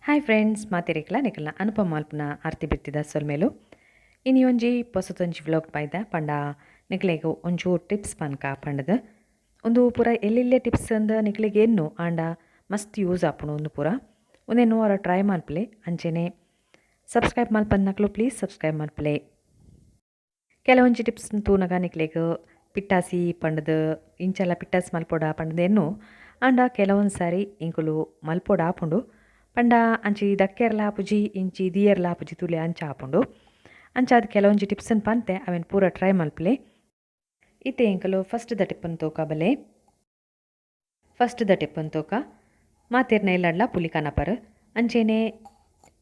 Hi friends, ಮಾತೆರೆಗ್ಲ ನಿಕಲ್ನ ಅನುಪಮ ಮಲ್ಪುನ ಆರ್ತಿ ಬಿತ್ತಿದ ಸೊಲ್ಮೆಲು. ಇನಿ ಒಂಜಿ ಪೊಸತೊಂಜಿ ವ್ಲಾಗ್ ಬೈದ ಪಂಡ ನಿಕ್ಲೆಗ್ ಒಂಚೂರು ಟಿಪ್ಸ್ ಪನ್ಕ ಪಂಡದು. ಉಂದು ಪೂರ ಎಲ್ಲೆಲ್ಲೆ ಟಿಪ್ಸ್ ಅಂದ್ ನಿಕ್ಲೆಗ್ ಎನ್ನು ಆಂಡ ಮಸ್ತ್ ಯೂಸ್ ಆಪುಂಡು ಉಂದು ಪೂರ. ಉಂದೆನ್ ಒರ ಟ್ರೈ ಮಲ್ಪುಲೆ. ಅಂಚೆನೆ ಸಬ್ಸ್ಕ್ರೈಬ್ ಮಲ್ಪಂದಿನಕುಲು ಪ್ಲೀಸ್ ಸಬ್ಸ್ಕ್ರೈಬ್ ಮಲ್ಪುಲೆ. ಕೆಲವೊಂಜಿ ಟಿಪ್ಸ್ ತೂನಗ ನಿಕ್ಲೆಗ್ ಪಿಟ್ಟಾಸಿ ಪಂಡದು ಇಂಚಲ ಪಿಟ್ಟಾಸಿ ಮಲ್ಪೊಡ ಪಂಡದು ಎನ್ನು ಆಂಡ ಕೆಲವೊಂದು ಸಾರಿ ಎಂಕುಲು ಮಲ್ಪೊಡ ಆಪುಂಡು. ಪಂಡ ಅಂಚಿ ದಕ್ಕೆರ್ಲ ಆಪುಜಿ, ಇಂಚಿ ದೀಯರ್ಲ ಆಪುಜಿ, ತೂಲೆ ಅಂಚ ಆಪುಂಡು. ಅಂಚಾದ್ ಕೆಲವೊಂಜಿ ಟಿಪ್ಸ್ನ್ ಪಂತೆ, ಅವೆನ್ ಪೂರ ಟ್ರೈ ಮಲ್ಪುಲೆ. ಇತ್ತೆ ಎಂಕುಲು ಫಸ್ಟ್ ದ ಟಿಪ್ಪನ್ ತೂಕ ಬಲೆ. ಫಸ್ಟ್ ದ ಟಿಪ್ಪನ್ ತೂಕ. ಮಾತೆರ್ನ ಇಲ್ಲಡ್ಲ ಪುಲಿ ಕನಪರ್. ಅಂಚೆನೆ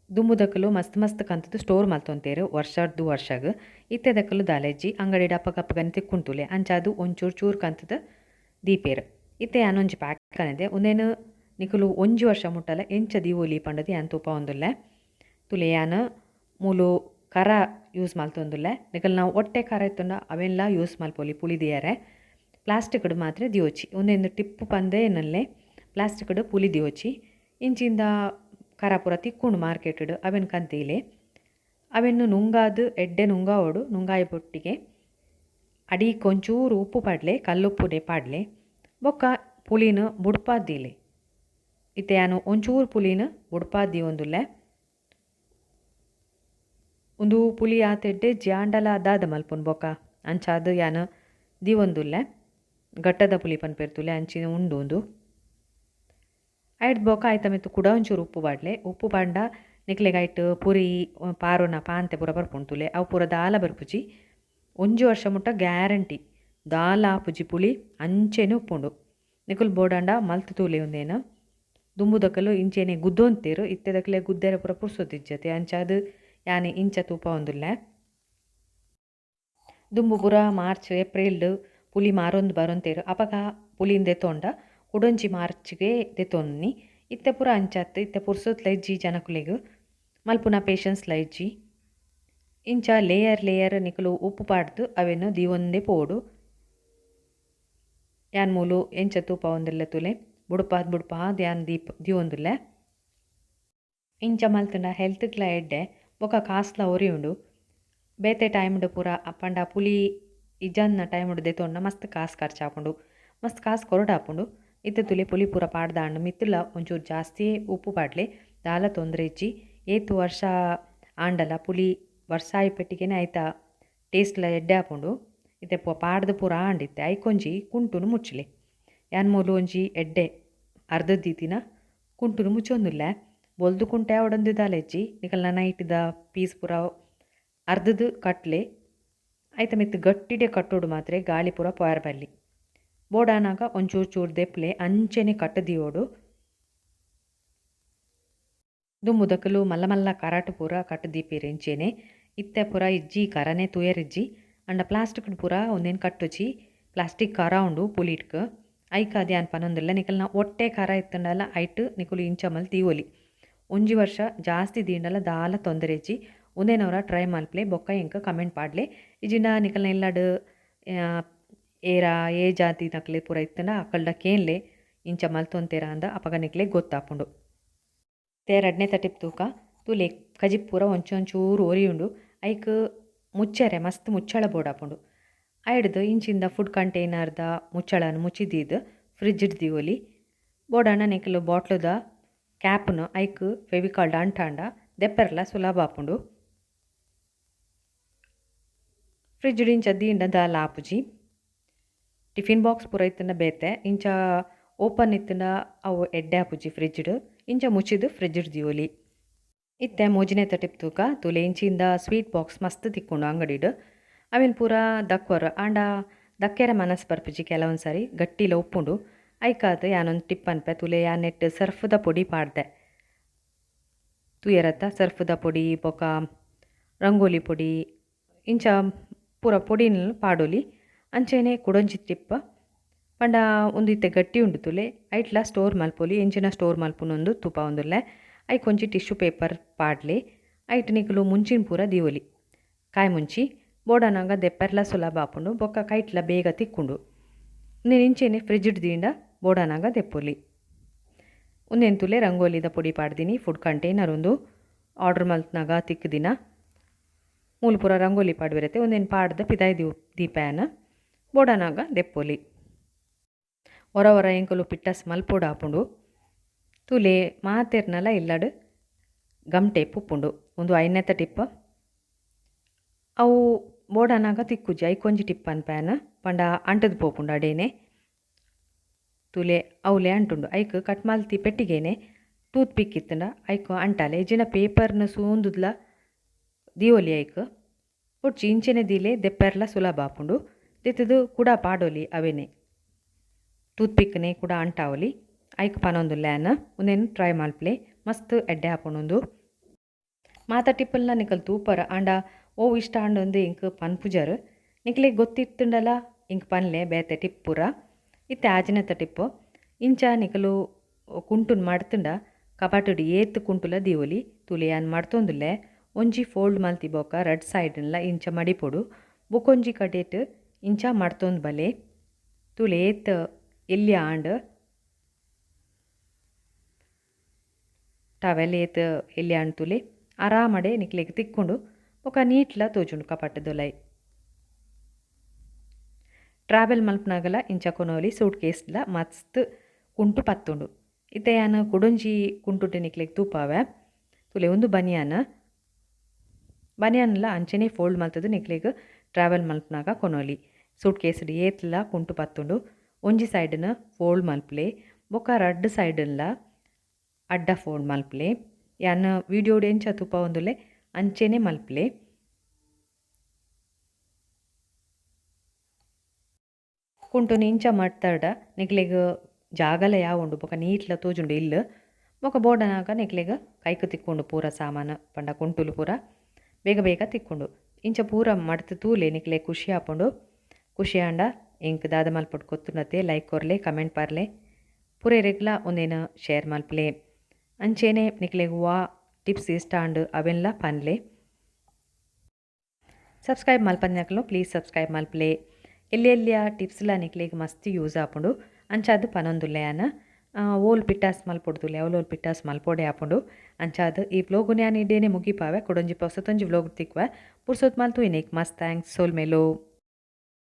ದುಂಬುದಕುಲು ಮಸ್ತ್ ಮಸ್ತ್ ಕಂತುದು ಸ್ಟೋರ್ ಮಲ್ತೊಂತೇರು ವರ್ಷರ್ದು ವರ್ಷಗ್. ಇತ್ತೆದಕುಲು ದಾಲೆಜ್ಜಿ, ಅಂಗಡಿಡ್ ಅಪಗಪಗನೆ ತಿಕ್ಕುಂತುಲೆ. ಅಂಚಾದ್ ಒಂಚೂರು ಚೂರು ಕಂತುದು ದೀಪೆರ್. ಇತ್ತೆ ಯಾನೊಂಜಿ ಪ್ಯಾಕ್ ಕನದೆ. ಉಂದೆನ್ ನಿಕುಲು ಒಂಜಿ ವರ್ಷ ಮುಟ್ಟಲ ಎಂಚ ದೀವೊಲಿ ಪಂಡದು ಯಾನ್ ತೂಪಾವೊಂದುಲ್ಲೆ. ತೂಲೆ, ಯಾನ್ ಮೂಲು ಕರ ಯೂಸ್ ಮಲ್ತೊಂದುಲ್ಲೆ. ನಿಕಲ್ನ ಒಟ್ಟೆ ಕರ ಇತ್ತುಂಡ ಅವೆನ್ಲ ಯೂಸ್ ಮಲ್ಪೊಲಿ ಪುಳಿ ದೀಯರೆ. ಪ್ಲಾಸ್ಟಿಕ್ಡ್ ಮಾತ್ರ ದಿಯೋಚಿ. ಉಂದೆನ್ ಟಿಪ್ಪು ಪಂದೇ ಎನ್ನಲ್ಲೆ, ಪ್ಲಾಸ್ಟಿಕ್ಡ್ ಪುಲಿ ದಿಯೋಚಿ. ಇಂಚಿಂದ ಕರ ಪೂರ ತಿಕ್ಕುಂಡು ಮಾರ್ಕೆಟ್ಡ್, ಅವೆನ್ ಕಂತೀಲೆ. ಅವೆನ್ ನುಂಗಾದ್, ಎಡ್ಡೆ ನುಂಗಾವೊಡು. ನುಂಗಾಯಿ ಬೊಟ್ಟಿಗೆ ಅಡೀಕ್ ಒಂಚೂರು ಉಪ್ಪು ಪಾಡ್ಲೆ, ಕಲ್ಲುಪ್ಪುನೆ ಪಾಡ್ಲೆ. ಬೊಕ್ಕ ಪುಳಿನ ಬುಡ್ಪಾದ್ ದೀಲೆ. ಇತ್ತೆ ಯಾನ್ ಒಂಚೂರು ಪುಳಿನ ಬುಡ್ಪಾದ್ ದೀವೊಂದುಲ್ಲೆ. ಉಂದು ಪುಳಿ ಆತ್ ಎಡ್ಡೆ ಇಜ್ಜಿ, ಆಂಡಲ ದಾದ ಮಲ್ಪುನು ಬೊಕ್ಕ? ಅಂಚಾದ್ ಯಾನ್ ದೀವೊಂದುಲ್ಲೆ. ಗಟ್ಟದ ಪುಳಿ ಪನ್ಪೆರ್ ತೂಲೆ, ಅಂಚಿನ ಉಂಡು ಉಂದು. ಐಡ್ದ್ ಬೊಕ್ಕ ಐತ ಮಿತ್ತ್ ಕುಡ ಒಂಚೂರು ಉಪ್ಪು ಪಾಡ್ಲೆ. ಉಪ್ಪು ಪಾಡ್ಂಡ ನಿಕ್ಲೆಗ್ ಐಟ್ ಪುರಿ ಪಾರುನ ಪಾಂತೆ ಪೂರ ಬರ್ಪುಂಡು ತೂಲೆ, ಅವು ಪೂರ ದಾಲ ಬರ್ಪುಜಿ. ಒಂಜಿ ವರ್ಷ ಮುಟ್ಟ ಗ್ಯಾರಂಟಿ, ದಾಲ ಆಪುಜಿ, ಪುಳಿ ಅಂಚೆನೆ ಉಪ್ಪುಂಡು. ನಿಕುಲು ಬೋಡಾಂಡ ಮಲ್ತ್ ತೂಲೆ ಉಂದೇನು. ದುಂಬುದಕುಲು ಇಂಚೆನೆ ಗುದ್ದೊಂತೆರ್. ಇತ್ತೆದಕ್ಲೆ ಗುದ್ದೆರೆ ಪೂರ ಪುರ್ಸೊತಿಜ್ಜತೆ. ಅಂಚಾದ್ ಯಾನ್ ಇಂಚ ತೂಪಾವೊಂದುಲ್ಲೆ. ದುಂಬು ಪೂರ ಮಾರ್ಚ್ ಏಪ್ರಿಲ್ಡ್ ಪುಲಿ ಮಾರೊಂದು ಬರೊಂತೆರ್. ಅಪಗ ಪುಲಿನ್ ದೆತೊಂಡ ಕುಡೊಂಜಿ ಮಾರ್ಚ್ಗೆ ದೆತೊನ್ನಿ. ಇತ್ತೆ ಪೂರ ಅಂಚತ್, ಇತ್ತೆ ಪುರ್ಸೊತ್ಲ ಇಜ್ಜಿ ಜನಕುಲೆಗ್, ಮಲ್ಪುನ ಪೇಷನ್ಸ್ಲ ಇಜ್ಜಿ. ಇಂಚ ಲೇಯರ್ ಲೇಯರ್ ನಿಕುಲು ಉಪ್ಪು ಪಾಡ್ದ್ ಅವೆನ್ ದೀವೊಂದೇ ಪೋವೊಡು. ಯಾನ್ ಮೂಲು ಎಂಚ ತೂಪಾವೊಂದುಲ್ಲೆ ತೂಲೆ, ಬುಡ್ಪಾದ್ ಬುಡ್ಪಾದ್ ಯಾನ್ ದೀಪ್ ದೀವೊಂದುಲ್ಲೆ. ಇಂಚ ಮಲ್ತ್ಂಡ ಹೆಲ್ತ್ಗ್ಲ ಎಡ್ಡೆ, ಬೊಕ ಕಾಸ್ಲ ಒರಿಯುಂಡು. ಬೇತೆ ಟೈಮ್ಡ್ ಪೂರ ಪಂಡ ಪುಲಿ ಇಜ್ಜಂದಿನ ಟೈಮ್ಡ್ ದೆತೊಂಡ ಮಸ್ತ್ ಕಾಸ್ ಖರ್ಚಾಪುಂಡು, ಮಸ್ತ್ ಕಾಸ್ ಕೊರೊಡಾಪುಂಡು. ಇತ್ತೆ ತೂಲೆ, ಪುಲಿ ಪೂರ ಪಾಡ್ದಾಂಡ್. ಮಿತ್ತುಲ ಒಂಚೂರು ಜಾಸ್ತಿಯೇ ಉಪ್ಪು ಪಾಡ್ಲೆ. ದಾಲ ತೊಂದರೆ ಇಜ್ಜಿ. ಏತ್ ವರ್ಷ ಆಂಡಲ, ಪುಲಿ ವರ್ಷ ಆಯಿ ಐತ ಟೇಸ್ಟ್ಲ ಎಡ್ಡೆ ಆಪುಂಡು. ಇತ್ತೆ ಪಾಡ್ದ್ ಪೂರ ಆಂಡ್. ಇತ್ತೆ ಐಕೊಂಜಿ ಕುಂಟುನು ಮುಚ್ಚಲೆ. ಯಾನ್ ಮೂಲು ಒಂಜಿ ಎಡ್ಡೆ ಅರ್ಧ ದೀತಿನ ಕುಂಟುನು ಮುಚ್ಚೊಂದುಲ್ಲೆ. ಬೊಲ್ದು ಕುಂಟೆ ಆವೊಡಂದ್ ದಾಲ ಇಜ್ಜಿ. ನಿಕಲ್ನ ನೈಟಿದ ಪೀಸ್ ಪೂರ ಅರ್ಧದು ಕಟ್ಲೆ. ಐತ ಮಿತ್ತ್ ಗಟ್ಟಿಡೆ ಕಟ್ಟೋಡು ಮಾತ್ರೆ, ಗಾಳಿ ಪೂರ ಪೋಯರ್ ಬಲ್ಲಿ. ಬೋಡಾನಾಗ ಒಂಚೂರು ಚೂರು ದೆಪ್ಲೆ, ಅಂಚೆನೆ ಕಟ್ಟು ದೀವೊಡು. ದುಂಬುದಕುಲು ಮಲ್ಲ ಮಲ್ಲ ಕರಾಟ್ ಪೂರ ಕಟ್ಟು ದೀಪೆರ್ ಇಂಚೆನೆ. ಇತ್ತೆ ಪೂರ ಇಜ್ಜಿ, ಕರನೆ ತೂಯೆರಿಜ್ಜಿ. ಆಂಡ ಪ್ಲಾಸ್ಟಿಕ್ ಪೂರ ಉಂದೆನ್ ಕಟ್ಟುಜಿ. ಪ್ಲಾಸ್ಟಿಕ್ ಕರ ಉಂಡು ಪುಲಿಟ್ಕ್. ಐಕಾದ್ ಯಾನ್ ಪನೊಂದುಲ್ಲೆ, ನಿಕಲ್ನ ಒಟ್ಟೆ ಕರ ಇತ್ತುಂಡಲ ಐಟ್ ನಿಕುಲು ಇಂಚ ಮಲ್ತ್ ದೀವೊಲಿ. ಒಂಜಿ ವರ್ಷ ಜಾಸ್ತಿ ದೀಂಡಲ ದಾಲ ತೊಂದರೆ ಇಜ್ಜಿ. ಉಂದೆನ್ ಒರ ಟ್ರೈ ಮಲ್ಪಲೆ, ಬೊಕ್ಕ ಎಂಕ್ ಕಮೆಂಟ್ ಪಾಡ್ಲೆ. ಇಜ್ಜಿಂಡ ನಿಕಲ್ನ ಇಲ್ಲಡ್ ಏರಾ ಏ ಜಾತಿದಕ್ಲೆ ಪೂರ ಇತ್ತುಂಡ ಅಕಲ್ಡ ಕೇನ್ಲೆ, ಇಂಚ ಮಲ್ತೊಂತೆರಾ ಅಂದ್. ಅಪಗ ನಿಕ್ಲೆಗ್ ಗೊತ್ತಾಪುಂಡು. ಇತ್ತೆ ರಡ್ಡನೇತ ಟಿಪ್ ತೂಕ. ತೂಲೆ, ಕಜಿಪು ಪೂರ ಒಂಚೊಂಚೂರು ಒರಿಯುಂಡು. ಐಕ್ ಮುಚ್ಚರೆ ಮಸ್ತ್ ಮುಚ್ಚಳ ಬೋಡಾಪುಂಡು. ಐಡ್ದ್ ಇಂಚಿಂದ ಫುಡ್ ಕಂಟೈನರ್ದ ಮುಚ್ಚಳನ್ ಮುಚ್ಚಿ ದೀದ್ ಫ್ರಿಜ್ಡ್ ದೀವೊಲಿ. ಬೋಡಾಂಡ ನಿಕುಲು ಬಾಟ್ಲುದ ಕ್ಯಾಪ್ನು ಐಕ್ ಫೆವಿಕಾಲ್ಡ್ ಅಂಟಾಂಡ ದೆಪ್ಪೆರ್ಲ ಸುಲಭ ಆಪುಂಡು. ಫ್ರಿಜ್ಡ್ ಇಂಚ ದೀಂಡ ದಾಲ ಆಪುಜಿ. ಟಿಫಿನ್ ಬಾಕ್ಸ್ ಪೂರ ಇತ್ತ್ಂಡ ಬೇತೆ. ಇಂಚ ಓಪನ್ ಇತ್ತ್ಂಡ ಅವು ಎಡ್ಡೆ ಆಪುಜಿ ಫ್ರಿಜ್ಡ್. ಇಂಚ ಮುಚ್ಚಿದ್ ಫ್ರಿಜ್ಡ್ ದೀವೊಲಿ. ಇತ್ತೆ ಮೂಜಿನೇತ ಟಿಪ್ ತೂಕ. ತೂಲೆ, ಇಂಚಿಂದ ಸ್ವೀಟ್ ಬಾಕ್ಸ್ ಮಸ್ತ್ ತಿಕ್ಕುಂಡು ಅಂಗಡಿಡ್. ಅವೆನ್ ಪೂರ ದಕ್ವರ್. ಆಂಡ ದಕ್ಕೆರೆ ಮನಸ್ ಬರ್ಪುಜಿ ಕೆಲವೊಂದು ಸಾರಿ, ಗಟ್ಟಿಲ ಉಪ್ಪುಂಡು. ಐಕಾದ್ ಯಾನೊಂದು ಟಿಪ್ ಪನ್ಪೆ. ತೂಲೆ, ಯಾನ್ ನೆಟ್ಟ್ ಸರ್ಫ್ದ ಪೊಡಿ ಪಾಡ್ದೆ. ತೂಯರತ್ತ, ಸರ್ಫ್ದ ಪೊಡಿ ಬೊಕ ರಂಗೋಲಿ ಪೊಡಿ, ಇಂಚ ಪೂರ ಪೊಡಿನ್ ಪಾಡೊಲಿ. ಅಂಚೆನೆ ಕುಡೊಂಜಿ ಟಿಪ್ ಪಂಡ, ಉಂದು ಇತ್ತೆ ಗಟ್ಟಿ ಉಂಡು ತೂಲೆ, ಐಟ್ಲ ಸ್ಟೋರ್ ಮಲ್ಪೊಲಿ. ಎಂಚಿನ ಸ್ಟೋರ್ ಮಲ್ಪುನೊಂದು ತೂಪಾವೊಂದುಲ್ಲೆ. ಐಕ್ ಒಂಜಿ ಟಿಶ್ಯೂ ಪೇಪರ್ ಪಾಡ್ಲೆ. ಐಟ್ ನಿಕುಲು ಮುಂಚಿನ ಪೂರ ದೀವೊಲಿ, ಕಾಯಿ ಮುಂಚಿ. ಬೋಡಾನಗ ದೆಪ್ಪೆರ್ಲ ಸುಲಭ ಆಪುಂಡು, ಬೊಕ್ಕ ಕೈಟ್ಲ ಬೇಗ ತಿಕ್ಕುಂಡು. ಉಂದೆನ್ ಇಂಚೆನೆ ಫ್ರಿಜ್ಡ್ ದೀಂಡ ಬೋಡಾನಗ ದೆಪ್ಪೊಲಿ. ಉಂದೆನ್ ತೂಲೆ ರಂಗೋಲಿದ ಪೊಡಿ ಪಾಡ್ದಿನಿ ಫುಡ್ ಕಂಟೈನರ್ ಉಂದು ಆರ್ಡರ್ ಮಲ್ತ್ನಗ ತಿಕ್ಕ್ದಿನ ಮೂಲು ಪೂರ ರಂಗೋಲಿ ಪಾಡ್ವೆರತೆ ಉಂದೆನ್ ಪಾಡ್ದ್ ಪಿದಾಯಿ ದೀಪಯಾನ ಬೋಡಾನಗ ದೆಪ್ಪೊಲಿ. ಒರ ಒರ ಎಂಕುಲು ಪಿಟ್ಟಾಸ್ ಮಲ್ಪೊಡು ಆಪುಂಡು. ತೂಲೆ ಮಾತೆರ್ನಲ ಇಲ್ಲಡ್ ಗಮ್ ಟೇಪ್ ಉಪ್ಪುಂಡು. ಉಂದು ಐನೆತ ಟಿಪ್. ಅವು ಬೋಡಾನಗ ತಿಕ್ಕುಜಿ ಐಕೊಂಜಿ ಟಿಪ್ ಪನ್ಪೆನ ಪಂಡ ಅಂಟುದು ಪೋಪುಂಡು ಅಡೇನೆ. ತೂಲೆ ಅವ್ಲೆ ಅಂಟುಂಡು ಐಕ್ ಕಟ್ ಮಲ್ತಿ ಪೆಟ್ಟಿಗೆನೆ ಟೂತ್ ಪಿಕ್ ಇತ್ತುಂಡ ಐಕ್ ಅಂಟಾಲೆ ಇಜ್ಜಿಂಡ ಪೇಪರ್ನ ಸೂಂದುದ್ಲ ದೀವೊಲಿ ಐಕ್ ಬೊಡ್ಚಿ ಇಂಚೆನೆ ದೀಲೆ ದೆಪ್ಪೆರ್ಲ ಸುಲಭ ಆಪುಂಡು. ದೆತ್ತುದು ಕುಡ ಪಾಡೊಲಿ ಅವೆನೆ ಟೂತ್ ಪಿಕ್ನೆ ಕುಡ ಅಂಟಾವೊಲಿ ಐಕ್ ಪನೊಂದುಲ್ಲೆ ಯಾನ್ ಉಂದೆನ್ ಟ್ರೈ ಮಲ್ಪುಲೆ ಮಸ್ತ್ ಎಡ್ಡೆ ಆಪುಂಡು ಉಂದು. ಮಾತ ಟಿಪ್ಪುಲ್ನ ನಿಕಲ್ ತೂಪರ್ ಆಂಡ ಒವು ಇಷ್ಟ ಆಂಡ್ ಎಂಕ್ ಪನ್ಪುಜರ್ ನಿಕ್ಲೆಗ್ ಗೊತ್ತಿತ್ತುಂಡಲ ಎಂಕ್ ಪನ್ಲೆ ಬೇತೆ ಟಿಪ್ ಪೂರ. ಇತ್ತೆ ಆಜಿನತ ಟಿಪ್ಪು ಇಂಚ ನಿಕುಲು ಕುಂಟುನ್ ಮಡ್ತುಂಡ ಕಬಟುಡು ಏತ್ ಕುಂಟುಲ ದೀವೊಲಿ ತೂಲೆ ಯಾನ್ ಮಡ್ತೊಂದುಲ್ಲೆ ಒಂಜಿ ಫೋಲ್ಡ್ ಮಲ್ತಿ ಬೊಕ ರಡ್ಡ್ ಸೈಡ್ನ್ಲ ಇಂಚ ಮಡಿಪೊಡು ಬೊಕೊಂಜಿ ಕಡೆಟ್ ಇಂಚ ಮಡ್ತೊಂದು ಬಲೆ ತೂಲೆ ಏತ್ ಎಲ್ಯ ಆಂಡ್ ಟವೆಲ್ ಏತ್ ಎಲ್ಯ ಆಂಡ್ ತೂಲೆ ಆರಾಮಡೆ ನಿಕ್ಲೆಗ್ ತಿಕ್ಕುಂಡು ಬೊಕ ನೀಟ್ಲ ತೋಜುಂಡು ಕಪಟದೊಲೈ. ಟ್ರಾವೆಲ್ ಮಲ್ಪುನಗಲ ಇಂಚ ಕೊನೊಲಿ ಸೂಟ್ ಕೇಸ್ಲ ಮಸ್ತ್ ಕುಂಟು ಪತ್ತುಂಡು. ಇತ್ತೆ ಯಾನ್ ಕುಡೊಂಜಿ ಕುಂಟುಡು ನಿಕ್ಲೆಗ್ ತೂಪಾವೆ ತೂಲೆ ಉಂದು ಬನಿಯಾನ್ ಬನಿಯಾನ್ಲ ಅಂಚನೆ ಫೋಲ್ಡ್ ಮಲ್ತುದು ನಿಕ್ಲೆಗ್ ಟ್ರಾವೆಲ್ ಮಲ್ಪುನಗ ಕೊನೊಲಿ. ಸೂಟ್ ಕೇಸ್ಡ್ ಏತ್ಲ ಕುಂಟು ಪತ್ತುಂಡು. ಒಂಜಿ ಸೈಡ್ನ್ ಫೋಲ್ಡ್ ಮಲ್ಪುಲೆ ಬೊಕ ರಡ್ಡ್ ಸೈಡ್ನ್ಲ ಅಡ್ಡ ಫೋಲ್ಡ್ ಮಲ್ಪುಲೆ. ಯಾನ್ ವೀಡಿಯೋಡ್ ಎಂಚ ತೂಪಾವೊಂದುಲ್ಲೆ ಅಂಚೆನೆ ಮಲ್ಪುಲೆ. ಕುಂಟುನು ಇಂಚ ಮಡ್ತರ್ಡ ನಿಕ್ಲೆಗ್ ಜಾಗಲ ಯಾವುಂಡು ಬೊಕ ನೀಟ್ಲ ತೋಜುಂಡು ಇಲ್ಲ್ ಬೊಕ ಬೋಡಾನಗ ನಿಕ್ಲೆಗ್ ಕೈಕ್ ತಿಕ್ಕುಂಡು ಪೂರ ಸಾಮಾನು ಪಂಡ ಕುಂಟುಲು ಪೂರ ಬೇಗ ಬೇಗ ತಿಕ್ಕುಂಡು. ಇಂಚ ಪೂರ ಮಡ್ತ್ ತೂಲೆ ನಿಕ್ಲೆಗ್ ಖುಷಿ ಆಪುಂಡು. ಖುಷಿ ಆಂಡ ಎಂಕ್ ದಾದ ಮಲ್ಪೊಡು ಗೊತ್ತುಂಡತೆ ಲೈಕ್ ಕೊರ್ಲೆ ಕಮೆಂಟ್ ಪಾರ್ಲೆ ಪೂರೆರೆಗ್ಲ ಉಂದೆನ್ ಶೇರ್ ಮಲ್ಪುಲೆ. ಅಂಚೆನೆ ನಿಕ್ಲೆಗ್ ವಾ ಟಿಪ್ಸ್ ಇಷ್ಟ ಆಂಡ್ ಅವೆನ್ಲ ಪನ್ಲೆ. ಸಬ್ಸ್ಕ್ರೈಬ್ ಮಲ್ಪಂದಿನಕುಲು ಪ್ಲೀಸ್ ಸಬ್ಸ್ಕ್ರೈಬ್ ಮಲ್ಪುಲೆ. ಎಲ್ಯ ಎಲ್ಯ ಟಿಪ್ಸ್ಲ ನಿಕ್ಲೆಗ್ ಮಸ್ತ್ ಯೂಸ್ ಆಪುಂಡು. ಅಂಚಾದ್ ಪನೊಂದುಲ್ಲೆ ಯಾನ್ ಓಲ್ ಪಿಟ್ಟಾಸ್ ಮಲ್ಪೊಡು ತೂಲೆ ಅವ್ಲು ಪಿಟ್ಟಾಸ್ ಮಲ್ಪೊಡೆ ಆಪುಂಡು. ಅಂಚಾದ್ ಈ ವ್ಲೋಗುನು ಯಾನ್ ಇಡೇನೆ ಮುಗಿಪಾವೆ ಕುಡೊಂಜಿ ಪೊಸತೊಂಜಿ ವ್ಲೋಗ್ ತಿಕ್ಕುವೆ ಪುರ್ಸೊತ್ ಮಲ್ತು ಇನೇಕ್ ಮಸ್ತ್ thanks ಸೊಲ್ಮೆಲು.